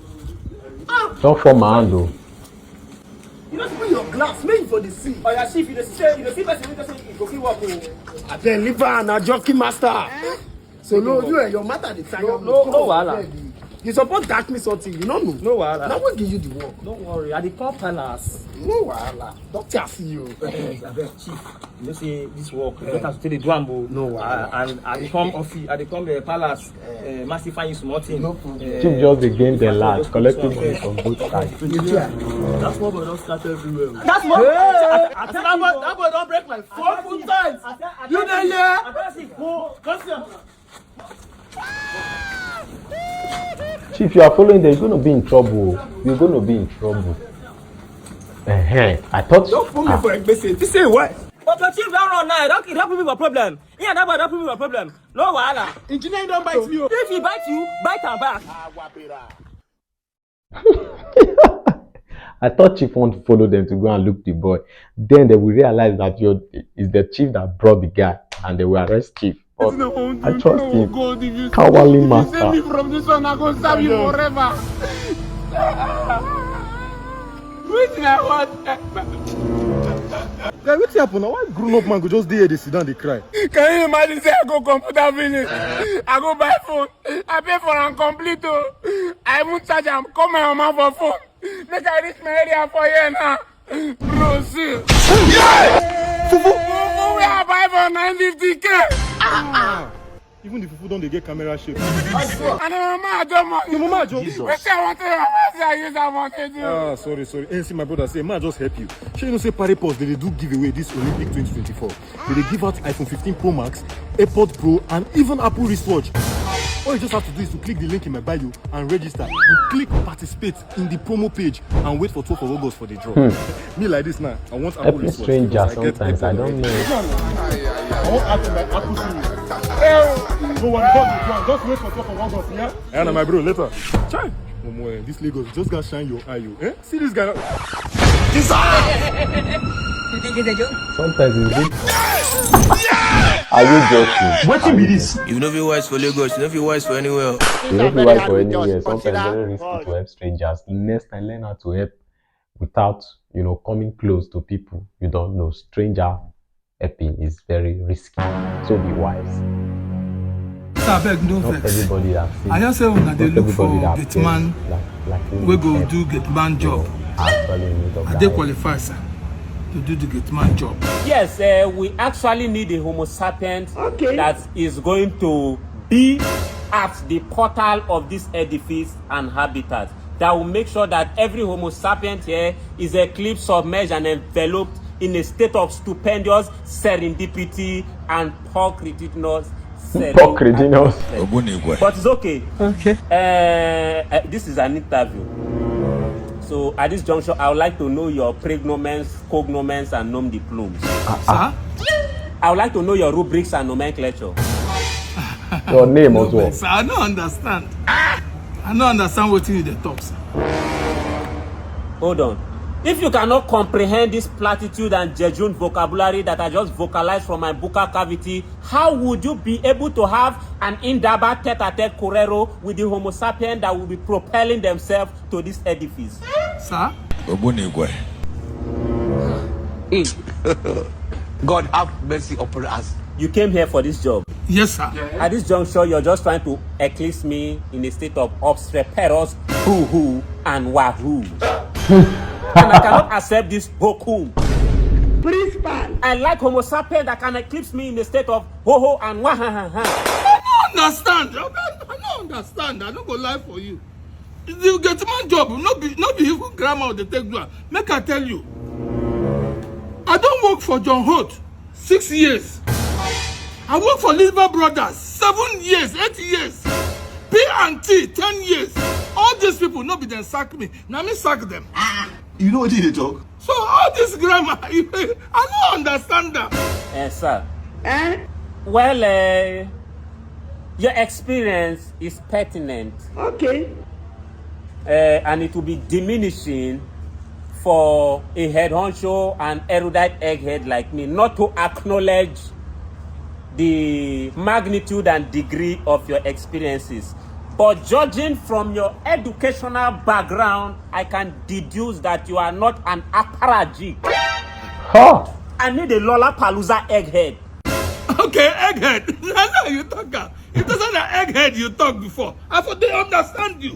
Don't fall my hand o. You no see your glass, make you for the sea. Oh yeah, chief, you dey see, you dey see person wey say you go fit work o. Abeg, leave am, na jockey master. So no, you and your matter dey tire me. No, no wahala. You suppose dash me something, you no know. No wahala. Now what give you the work? No worry, I dey call palace. No wahala. Doctor see you. Abeg, chief, you know say this work, you better to take dey do am o. No wahala. And I dey come office, I dey come the palace. Uh, Master find you small thing. No problem. Uh, Chief just dey gain the large, collecting money from both sides. That small boy don scatter everywhere. That small boy, that boy don break like four foot times. You dey hear? Come see am. Chief, you are following them, you're going to be in trouble. You're going to be in trouble. Uh-huh. I thought. Don't put me ah. for a message. This is what? But the chief don't run now. Don't, don't put me for problem. Yeah, that boy don't put me for problem. No wahala. Engineer don't bite me. If he bite you, bite am back. I thought Chief want to follow them to go and look the boy. Then they will realize that you're is the chief that brought the guy, and they will arrest Chief. But I trust him. Cowardly master. Save me from this one. I go serve you forever. Wetin I want? Guy, wetin happen now? Why grown up man go just dey here dey sit down dey cry? Can you imagine say I go computer village? I go buy phone. I pay for am complete o. I even charge am, call my mama for phone. Make I reach my area for here now. Bro, see. Yeah! Fufu! Fufu wey I buy for nine fifty K. Ah, ah. Even the fufu don dey get camera shake. And my mama ajo money. Your mama ajo? Jesus. Wetin I wan tell your mama say I use her money do? Ah, sorry, sorry. Hey, see my brother say, ma just help you. Shey you know say Paripos dey dey do giveaway this Olympic twenty twenty-four? They dey give out iPhone fifteen Pro Max, AirPod Pro, and even Apple wristwatch. All you just have to do is to click the link in my bio and register. And click participate in the promo page and wait for twelfth of August for the draw. Hmm. Me like this now, I want Apple wristwatch. Stranger sometimes, I don't know. I want Apple, my Apple Series. No one got the draw. Just wait for twelfth of August, yeah? Yeah, na my bro, later. Chai! Omo, eh, this Lagos just got shine your eye, you. Eh? See this guy. Sometimes it's good. Are you joking? Wetin be this? You no fit wise for Lagos, you no fit wise for anywhere. You no fit wise for anywhere. Sometimes very risky to help strangers. Next time, learn how to help without, you know, coming close to people you don't know. Stranger helping is very risky. So be wise. So abeg, no vex. Not everybody that sees. I just say una dey look for gate man wey go do gate man job. I dey qualified, sir, to do the gate man job. Yes, uh, we actually need a Homo sapien okay. that is going to be at the portal of this edifice and habitat that will make sure that every Homo sapien here is eclipsed, submerged, and enveloped in a state of stupendous serendipity and pulchritinous. Pulchritinous. But it's okay. Okay. Uh, uh, this is an interview. So at this juncture, I would like to know your pregnomens, cognomens, and nom de plumes. Uh, uh. Sir? I would like to know your rubrics and nomenclature. Your name no, also. Sir, I don't understand. I don't understand what you dey talk, sir. Hold on. If you cannot comprehend this platitude and jejune vocabulary that I just vocalized from my buccal cavity, how would you be able to have an indaba tete-a-tete corero with the Homo sapien that will be propelling themselves to this edifice? Sir? Ogbunigwe. God have mercy upon us. You came here for this job. Yes, sir. At this juncture, you're just trying to eclipse me in a state of obstreperous boo-hoo and wahoo. And I cannot accept this hokum. Principal. I like Homo sapien that can eclipse me in a state of ho ho and wah ha ha ha. I don't understand. I don't understand. I don't go lie for you. The gate man job, no be no be even grammar dey take do am. Make I tell you, I don work for John Holt six years. I work for Liver Brothers seven years, eight years. P and T ten years. All these people no be dem sack me, na me sack them. Ah, you know wetin you dey talk? So all this grammar, I no understand am. Eh, sir. Eh? Well, eh, your experience is pertinent. Okay. Uh, and it will be diminishing for a head honcho and erudite egghead like me not to acknowledge the magnitude and degree of your experiences. But judging from your educational background, I can deduce that you are not an aparaji. Huh? I need a Lollapalooza egghead. Okay, egghead. Na now you talk am. It doesn't an egghead you talk before. I for dey understand you.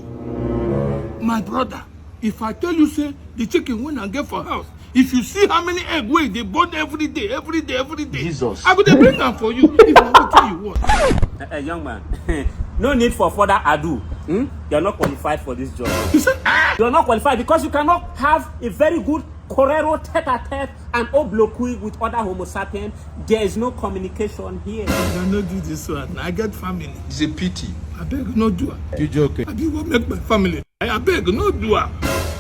My brother, if I tell you say the chicken wey I get for house, if you see how many egg wey dey burn every day, every day, every day, Jesus. I go dey bring am for you if na wetin you want. Uh, young man, no need for further ado. Hmm? You're not qualified for this job. You say, ah! You're not qualified because you cannot have a very good Corero tete-a-tete and obloquy with other Homo sapiens. There is no communication here. I no do this one. I get family. It's a pity. I beg no do am. You joking? I be what make my family. I beg no do am.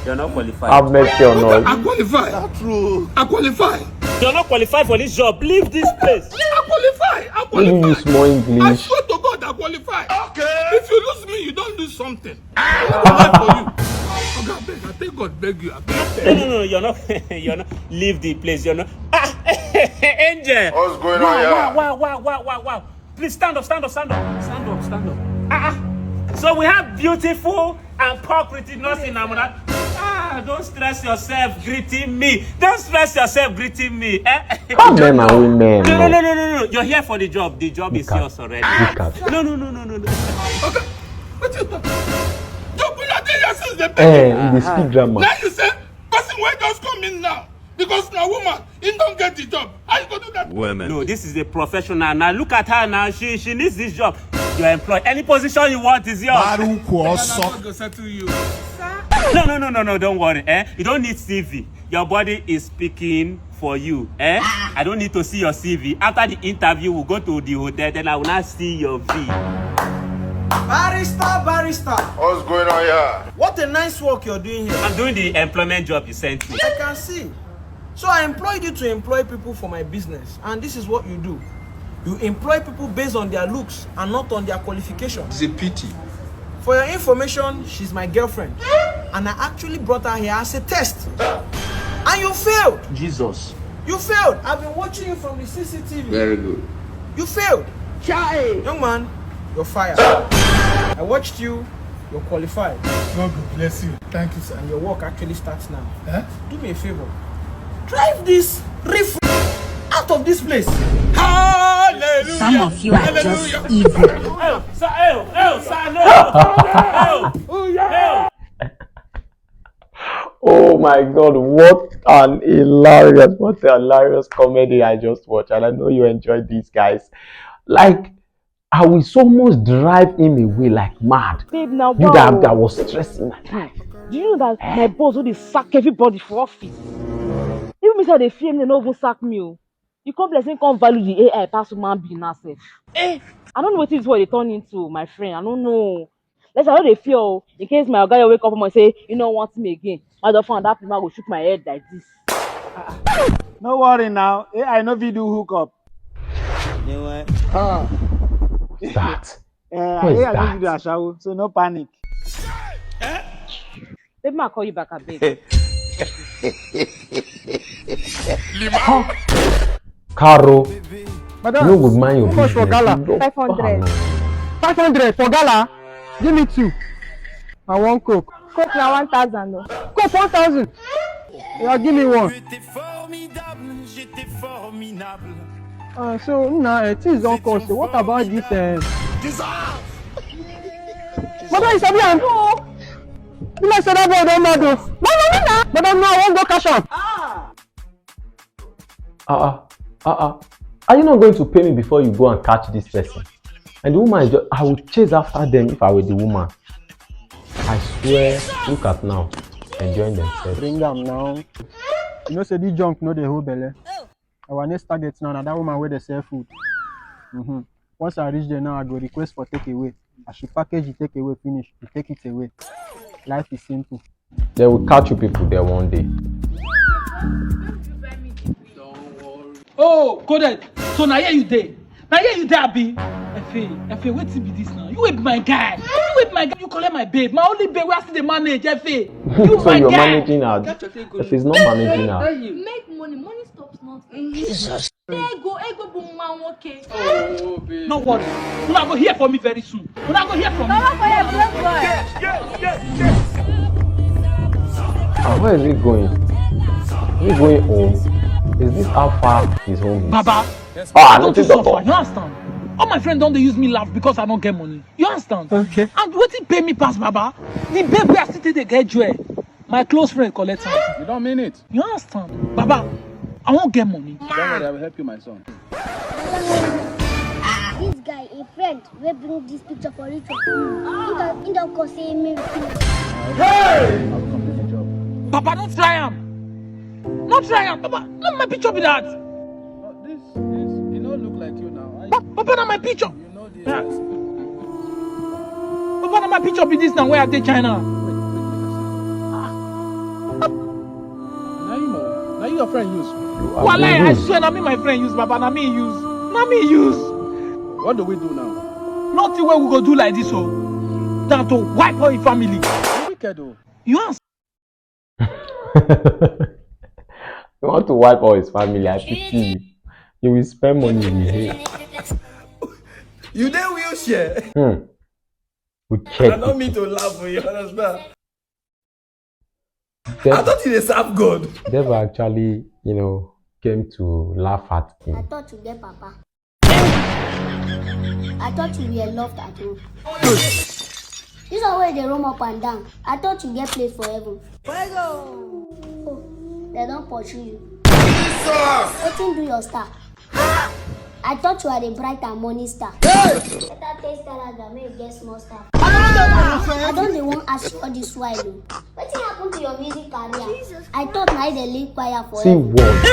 You're not qualified. Have mercy on us. I qualify. Not true. I qualify. You're not qualified for this job. Leave this place. I qualify. I Will you qualify. use more I English? Swear to God, I qualify. Okay. If you lose me, you don't lose something. I qualify for you. Oga, I beg, I take God beg you. I beg. No, no, no, you're not. You're not. Leave the place. You're not. Ah, Angel. What's going Wow, on here? Wow, wow, wow, wow, wow, wow. Please stand up, stand up, stand up, stand up, stand up. Ah, ah. So we have beautiful and poor pretty nursing Amuna. Ah, don't stress yourself greeting me. Don't stress yourself greeting me. Eh? Come men and women. No, no, No. No, no, no, no, no. You're here for the job. The job is Look at- yours already. Look at. No, no, no, no, no, no. Okay, what you talk? Job una dey here since the Eh, in the speak grammar. Now you say person wey just come in now because na woman, he don't get the job. How you go do that? Women. No, this is a professional. Now look at her now. She she needs this job. You're employed. Any position you want is yours. Maru I Kuoso. go settle you. No, no, no, no, no. Don't worry. Eh? You don't need C V. Your body is speaking for you. Eh? I don't need to see your C V. After the interview, we'll go to the hotel. Then I will now see your V. Barrister, barrister, What's going on here? What a nice work you're doing here. I'm doing the employment job you sent me. I can see. So I employed you to employ people for my business, and this is what you do. You employ people based on their looks and not on their qualifications. It's a pity. For your information, she's my girlfriend, and I actually brought her here as a test. And you failed. Jesus. You failed. I've been watching you from the C C T V. Very good. You failed. Chai. Young man, you're fired. I watched you. You're qualified. God go bless you. Thank you, sir. And your work actually starts now. Eh? Do me a favor. Drive this riff out of this place. Hallelujah. Some of you are just evil. Oh, sir, oh, oh, sir, no. Oh, oh. Oh my God! What an hilarious, what a hilarious comedy I just watched, and I know you enjoyed these guys. Like, I was almost drive him away like mad. Babe, now You wow. that, that was stressing my life. Do you know that my boss wey dey sack everybody for office? Even me say I dey fear him, dem no even sack me o. You come bless him, come value the A I pass human being now sef. Eh, I don't know wetin this world dey turn into, my friend. I don't know. Let's say I no dey fear o. In case my oga wake up and say you no want me again, my dog found that man go shook my head like this. No worry now. A I no fit do hookup. That. Uh, What is A I no that? fit do ashawo, so no panic. Baby, ma call you back, abeg. Caro, Madam, no good mind your how much for business. gala? You don't- Five hundred. Five hundred for gala? Give me two. I want Coke. Coke na one thousand o. Coke one thousand. Yeah, give me one. Uh, so now uh, things don cost. So what about this? Uh... Madam, you sabi am? No. You like say that boy don mad o. Madam, no, I wan go cash am. Uh-uh. Uh-uh. Are you not going to pay me before you go and catch this person? And the woman is just, I would chase after them if I were the woman. I swear, look at now, enjoying themselves. Bring am now. You know say this junk no dey hold belle. Our next target now na that woman wey dey sell food. Mm-hmm. Once I reach there now, I go request for takeaway. As she package the takeaway finish, we take it away. Life is simple. They will catch you people there one day. Oh, coded. So na here you dey. Na here you dey, abi? Efe, Efe, wetin be this now? You wey be my guy. You wey be my guy. You collect my babe. My only babe wey I still dey manage, Efe. You So my you're guy. Managing her. If he's not managing her. Make money. Money stops not. Jesus. Ego, ego bụ nwa nwoke. No worry. Una go hear from me very soon. Una go hear from me. Baba for your blood boy. Ah, where is he going? Is he going home? Is this how far his home is? Baba, Ah, don't not you this the suffer. door. You understand? All my friends don dey use me laugh because I no get money. You understand? Okay. And wetin pay me pass, Baba? The babe wey I still take dey get joy, my close friend collect am. You don mean it? You understand? Baba, I wan get money. Don't worry, I will help you, my son. This guy, a friend, wey bring this picture for ritual. He don, he don come say make we kill am. Baba, don't try am. No try am. Baba, not my picture be that. But this, this, e no look like you now. Ba- Baba, na my picture. You know the. Baba, na my picture be this now wey I dey China. Wait, wait, wait, wait. Na you, na you your friend use. Wallahi, I swear, na me my friend use, Baba, na me use. Na me use. What do we do now? Nothing wey we go do like this, oh. Than to wipe all his family. You wicked, oh. You ask. You want to wipe all his family? I pity you. You will spend money in his head. You dey wheelchair. Hmm. We I check don't it. Mean to laugh, you understand? I Devil, thought you dey serve God. devil actually, you know, came to laugh at I him. Thought you get papa. I thought you were loved at home. This one wey dey roam up and down. I thought you get place for heaven. Oh, they don pursue you. Wetin do your star? I thought you are the bright and morning star. Better taste that make you get small star. I don dey wan ask you all this while o. Wetin happen to your music career? I thought na you dey lead choir for See heaven. what?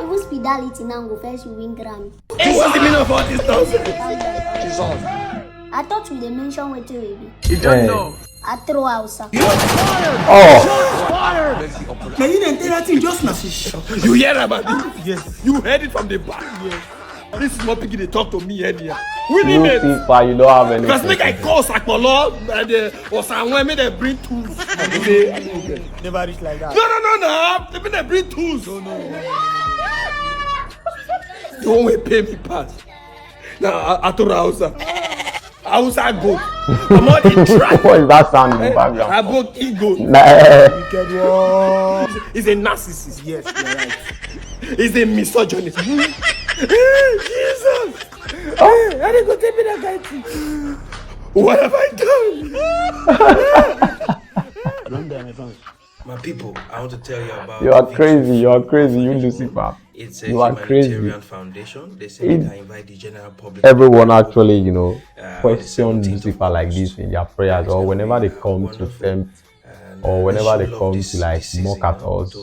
Even spidality now go first you win Grammy. What's the meaning of all this nonsense? I thought we dey mention wetin we be. Eh, Atro Hausa. oh, Now you dey tell that thing just now. You hear about it? Yes. You heard it from the back. Yes. This is what pikin dey talk to me anyhow. We need it. Lucifer, you don't have anything. Because make I call Sakpolo and uh, or someone make dem bring tools. They say, Never reach like that. No, no, no, no. They make dem bring tools. No, no. The one wey pay me pass. Now Atoro Hausa. Hausa goat. I'm not in track. What is that sound in the background? Aboki goat. Nah. He's a narcissist. Yes, you're right. He's a misogynist. Jesus. Hey, I didn't go take me that guy thing. What have I done? My people, I want to tell you about. You are crazy. You are crazy. You Lucifer. It's a You are humanitarian crazy. Foundation. They say It- they can invite the general public. Everyone actually, you know, Uh, on the seventeenth of Lucifer like August. this in their prayers or whenever they come to tempt or whenever they come to like mock at us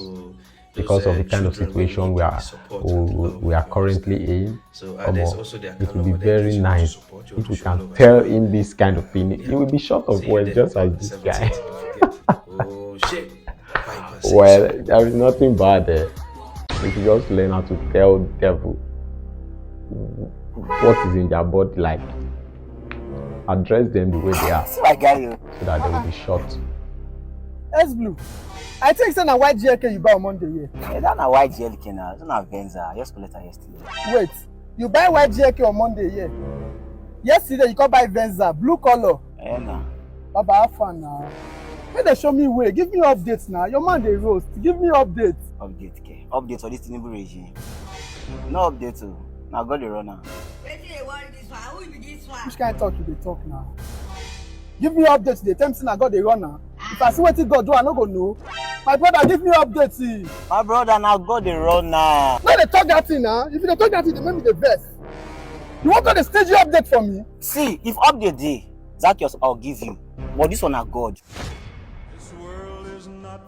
because of the kind of situation we are we, we are currently in. Omo, it will be very nice if we can tell him this kind of thing. He will be short of words just like this guy. Oh shit. Well, there is nothing bad there. If you just learn how to tell devil what is in their body, like address them the way they are, See my guy, yo. So that they will be shot. S Blue, I think say na white G L K you buy on Monday here. Hey, that na white G L K na, that na Venza. I just collect her yesterday. Wait, you buy white G L K on Monday here. Yesterday you come buy Venza, blue color. Eh, na. Baba, how far now? Make dem show me way. Give me updates now. Your man dey roast. Give me updates. Update, ke. Update for this Tinubu regime. No update, oh. Now God dey run am. Wetin dey worry this one? Who be this one? Which kind of talk you dey talk now? Give me updates. Dey tell me say na God dey run am. If I see wetin God do, I no go know. My brother, give me updates. Eh. My brother, now God dey run am. No dey talk that thing now. If you dey talk that thing, dey make me dey vex. You wan come dey stage your update for me? See, if update dey, Zacchaeus, I'll give you. But this one na God.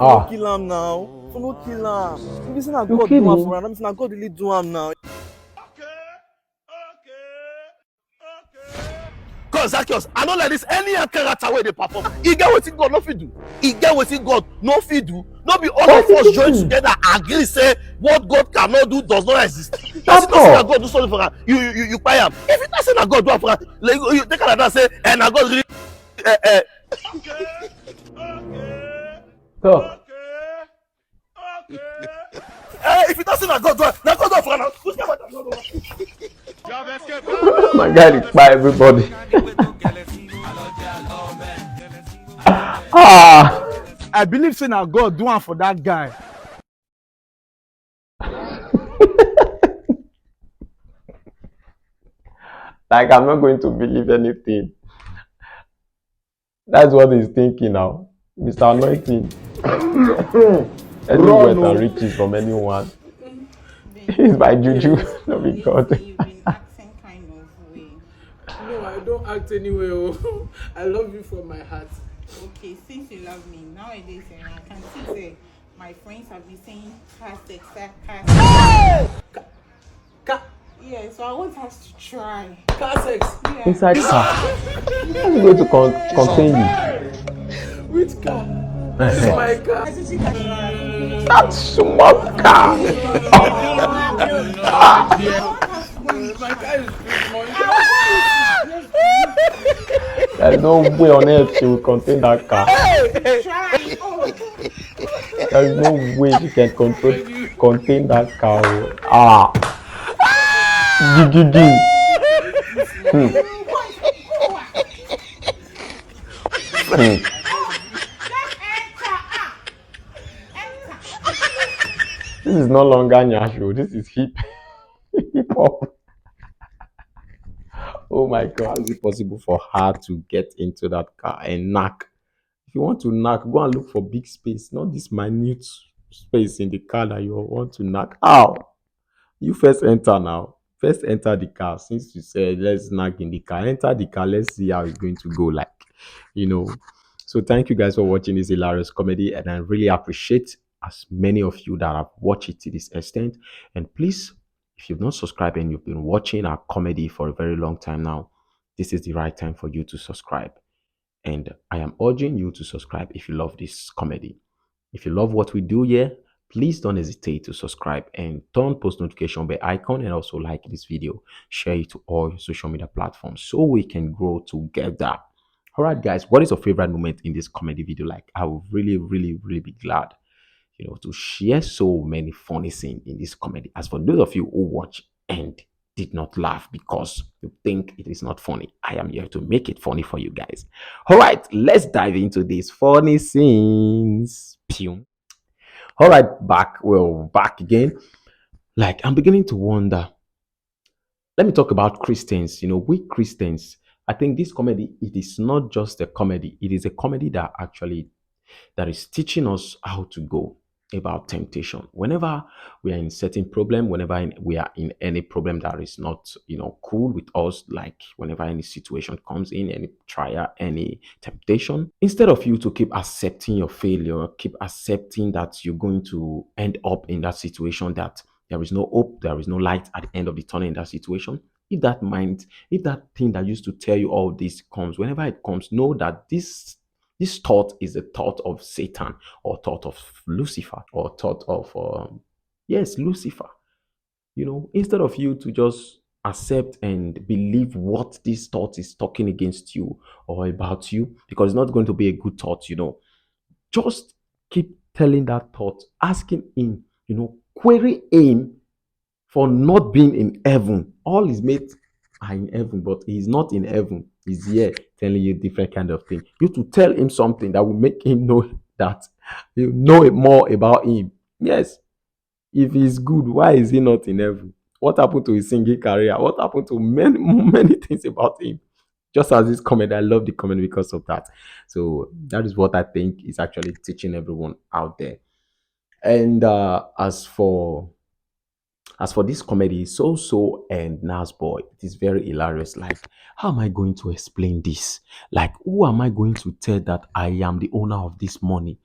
Ah, Kill am now. Follow kill am. If you say na You God kill do am me? For am, if na God really do am now. Cause Zacchaeus, I no like this any character wey dey perform. E get wetin God no fit do. E get wetin God no fit do. No be all of us join together agree say what God cannot do does not exist. Person talk say na God do something for am. You you you you kpai am. If you talk say na God do am for am, like you, you take am like that say, eh, na God really. Eh, eh. so Eh, if you talk say na God do am, na God do am for am. Which kind of God do am? My guy dey kpai everybody. Ah, I believe say na God do am for that guy. Like, I'm not going to believe anything. That's what he's thinking now. Mister Anointing. Any wealth and riches from anyone is by juju, no be God. You've been acting kind of way. No, I don't act anywhere. Oh. I love you from my heart. Okay, since you love me, nowadays eh, I can see say my friends have been saying car sex, car sex. Ka- Yeah, so I want us to try. Car sex. Yeah. Inside car. How is it going to con- contain you? Which car? This is my car. I think you can try. That small car. I want us to go and My car is pretty much. There's no way on earth she will contain that car. try. Oh, There's no way she can control contain that car. Oh. Ah. Gigigi. Hmm. Hmm. just enter. Ah, enter. This is no longer nyasho. This is hip hip hop. Oh my God. How is it possible for her to get into that car and knock? If you want to knock, go and look for big space, not this minute space in the car that you want to knock. How? You first enter now. First enter the car. Since you said let's knock in the car, enter the car. Let's see how it's going to go like. You know. So thank you guys for watching this hilarious comedy, and I really appreciate as many of you that have watched it to this extent. And please, if you've not subscribed and you've been watching our comedy for a very long time now, this is the right time for you to subscribe. And I am urging you to subscribe if you love this comedy. If you love what we do here, please don't hesitate to subscribe and turn post notification bell icon, and also like this video, share it to all your social media platforms so we can grow together. All right, guys, what is your favorite moment in this comedy video? Like, I would really, really, really be glad, you know, to share so many funny scenes in this comedy. As for those of you who watch and did not laugh because you think it is not funny, I am here to make it funny for you guys. All right, let's dive into these funny scenes. Pew. All right, back, well, back again. Like, I'm beginning to wonder. Let me talk about Christians. You know, we Christians, I think this comedy, it is not just a comedy. It is a comedy that actually, that is teaching us how to go about temptation. Whenever we are in certain problem, whenever in, we are in any problem that is not, you know, cool with us, like whenever any situation comes in, any trial, any temptation, instead of you to keep accepting your failure, keep accepting that you're going to end up in that situation, that there is no hope, there is no light at the end of the tunnel in that situation, if that mind, if that thing that used to tell you all this comes, whenever it comes, know that this this thought is a thought of Satan, or thought of Lucifer, or thought of um, yes, Lucifer. You know, instead of you to just accept and believe what this thought is talking against you or about you, because it's not going to be a good thought, you know, just keep telling that thought, asking him, you know, query him for not being in heaven. All his mates are in heaven, but he's not in heaven. He's here telling you different kind of thing. You to tell him something that will make him know that you know more about him. Yes. If he's good, why is he not in heaven? What happened to his singing career? What happened to many many things about him? Just as this comment, I love the comment because of that. So that is what I think is actually teaching everyone out there. And uh, as for as for this comedy, So So and Nas Boy, it is very hilarious. Like, how am I going to explain this? Like, who am I going to tell that I am the owner of this money?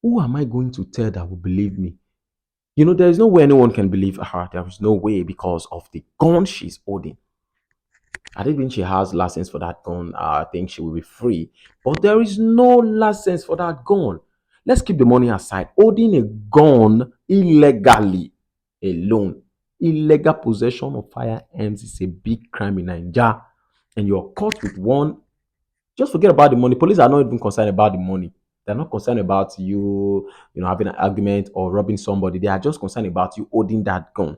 Who am I going to tell that will believe me? You know, there is no way anyone can believe her. There is no way because of the gun she's holding. I don't think she has license for that gun. I think she will be free. But there is no license for that gun. Let's keep the money aside. Holding a gun illegally alone. Illegal possession of firearms is a big crime in Nigeria. And you're caught with one. Just forget about the money. Police are not even concerned about the money. They're not concerned about you, you know, having an argument or robbing somebody. They are just concerned about you holding that gun.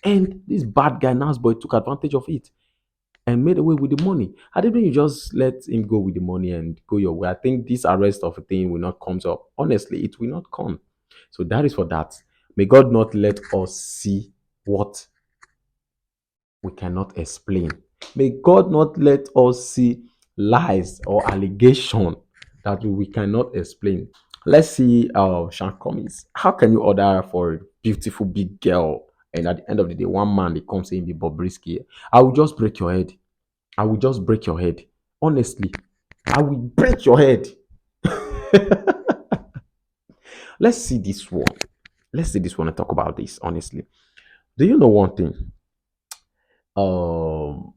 And this bad guy, Nas Boy, took advantage of it and made away with the money. I didn't you just let him go with the money and go your way. I think this arrest of a thing will not come up. Honestly, it will not come. So that is for that. May God not let us see what we cannot explain. May God not let us see lies or allegation that we cannot explain. Let's see uh Sean Cummings. How can you order for a beautiful big girl and at the end of the day one man dey come say him be Bobrisky? I will just break your head. I will just break your head. Honestly, I will break your head. Let's see this one. Let's see this one and talk about this honestly. Do you know one thing? Um,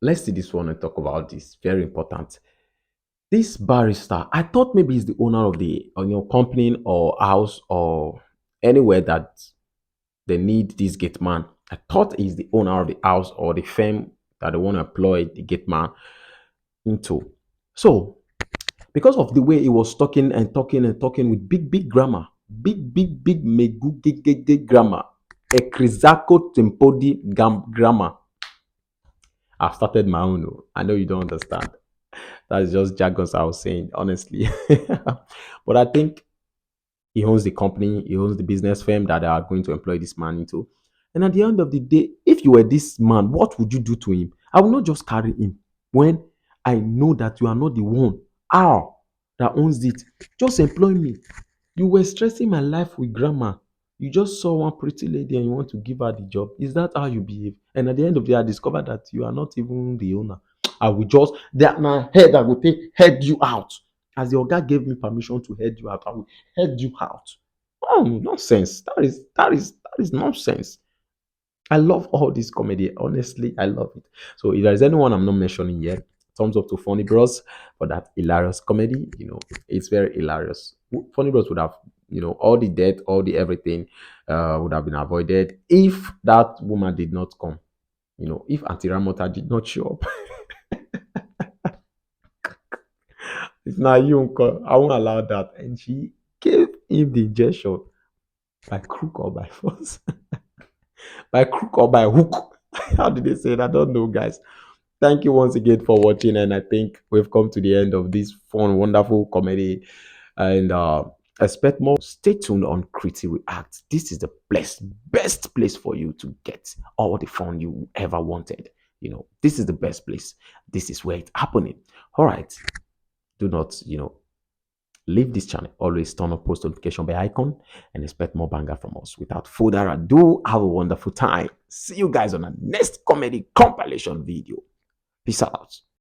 let's see this one and talk about this. Very important. This barrister, I thought maybe he's the owner of the you know company or house or anywhere that they need this gate man. I thought he's the owner of the house or the firm that they want to employ the gate man into. So, because of the way he was talking and talking and talking with big, big grammar, big, big, big megu gig gig gig grammar, ekrizako tempodi gam grammar. I've started my own. Oh. I know you don't understand. That's just jargons I was saying, honestly. But I think he owns the company, he owns the business firm that they are going to employ this man into. And at the end of the day, if you were this man, what would you do to him? I will not just carry him when I know that you are not the one. How? That owns it. Just employ me. You were stressing my life with grammar. You just saw one pretty lady and you want to give her the job. Is that how you behave? And at the end of the day, I discovered that you are not even the owner. I will just that my head I will take head you out. As the oga gave me permission to head you out, I will head you out. Oh, nonsense. That is that is that is nonsense. I love all this comedy. Honestly, I love it. So if there's anyone I'm not mentioning yet, thumbs up to Funny Bros for that hilarious comedy. You know, it's very hilarious. Funny Bros would have, you know, all the death, all the everything uh, would have been avoided if that woman did not come. You know, if Auntie Ramota did not show up. If not you, I won't allow that. And she gave him the injection by crook or by force. By crook or by hook. How did they say it? I don't know, guys. Thank you once again for watching, and I think we've come to the end of this fun, wonderful comedy. And uh, expect more. Stay tuned on Criti React. This is the best, best place for you to get all the fun you ever wanted. You know, this is the best place. This is where it's happening. All right. Do not, you know, leave this channel. Always turn on post notification bell icon and expect more banger from us. Without further ado, have a wonderful time. See you guys on the next comedy compilation video. Peace out.